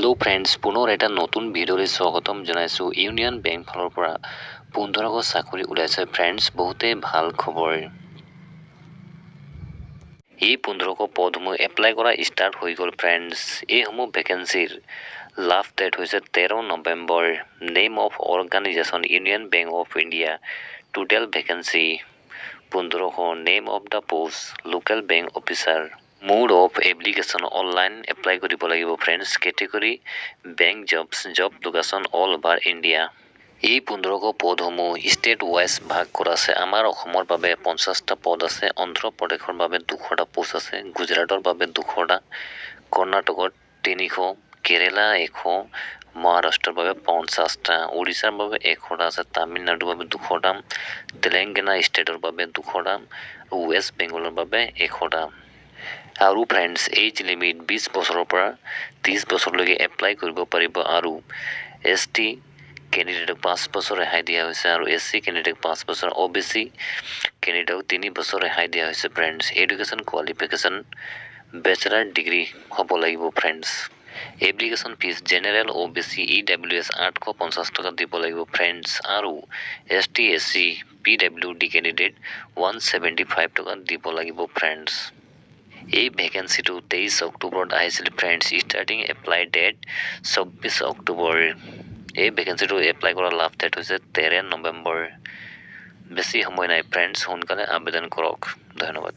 Hello' friends, পুনৰ এটা নতুন ভিডিঅ'লৈ স্বাগতম জনাইছোঁ। ইউনিয়ন বেংক ফালৰ পৰা 15শ চাকৰি ওলাইছে ফ্ৰেণ্ডছ, বহুতেই ভাল খবৰ। এই 15শ পদসমূহ এপ্লাই কৰা ষ্টাৰ্ট হৈ গ'ল ফ্ৰেণ্ডছ। এইসমূহ ভেকেঞ্চিৰ লাষ্ট ডেট হৈছে 13 November. Name of organization, Union Bank of India. Total vacancy 1500। Name of the post, local bank officer. Mode of application, online apply কৰিব লাগিব friends. Category, bank jobs. Job location, all over India. এই 15শ পদসমূহ state wise ভাগ কৰা আছে। আমাৰ অসমৰ বাবে 50টা পদ আছে, অন্ধ্ৰপ্ৰদেশৰ বাবে 200টা পোষ্ট আছে, গুজৰাটৰ বাবে 200টা, কৰ্ণাটকত 300, কেৰেলা 100, মহাৰাষ্ট্ৰৰ বাবে 50টা, উৰিষ্যাৰ বাবে 100টা আছে, তামিলনাডুৰ বাবে 200টা, তেলেংগানা ষ্টেটৰ বাবে 200টা আৰু ৱেষ্ট বেংগলৰ বাবে 100টা। আৰু ফ্ৰেণ্ডছ, এইজ লিমিট 20 বছৰৰ পৰা 30 বছৰলৈকে এপ্লাই কৰিব পাৰিব আৰু এছ টি কেণ্ডিডেটক 5 বছৰ ৰেহাই দিয়া হৈছে আৰু এছ চি কেণ্ডিডেটক 5 বছৰ, অ' বি চি কেণ্ডিডেটক 3 বছৰ ৰেহাই দিয়া হৈছে। Friends, education qualification bachelor degree হ'ব লাগিব। Friends, application fees general, OBC, EWS 850 টকা দিব লাগিব ফ্ৰেণ্ডছ আৰু ST, SC, PWD candidate 175 টকা দিব লাগিব। ফ্ৰেণ্ডছ, এই ভেকেঞ্চিটো 23 অক্টোবৰত আহিছিল friends. Starting apply date 24 October. এই ভেকেঞ্চিটো এপ্লাই কৰাৰ লাষ্ট ডেট হৈছে 13 নৱেম্বৰ। বেছি সময় নাই ফ্ৰেণ্ডছ, সোনকালে আবেদন কৰক। ধন্যবাদ।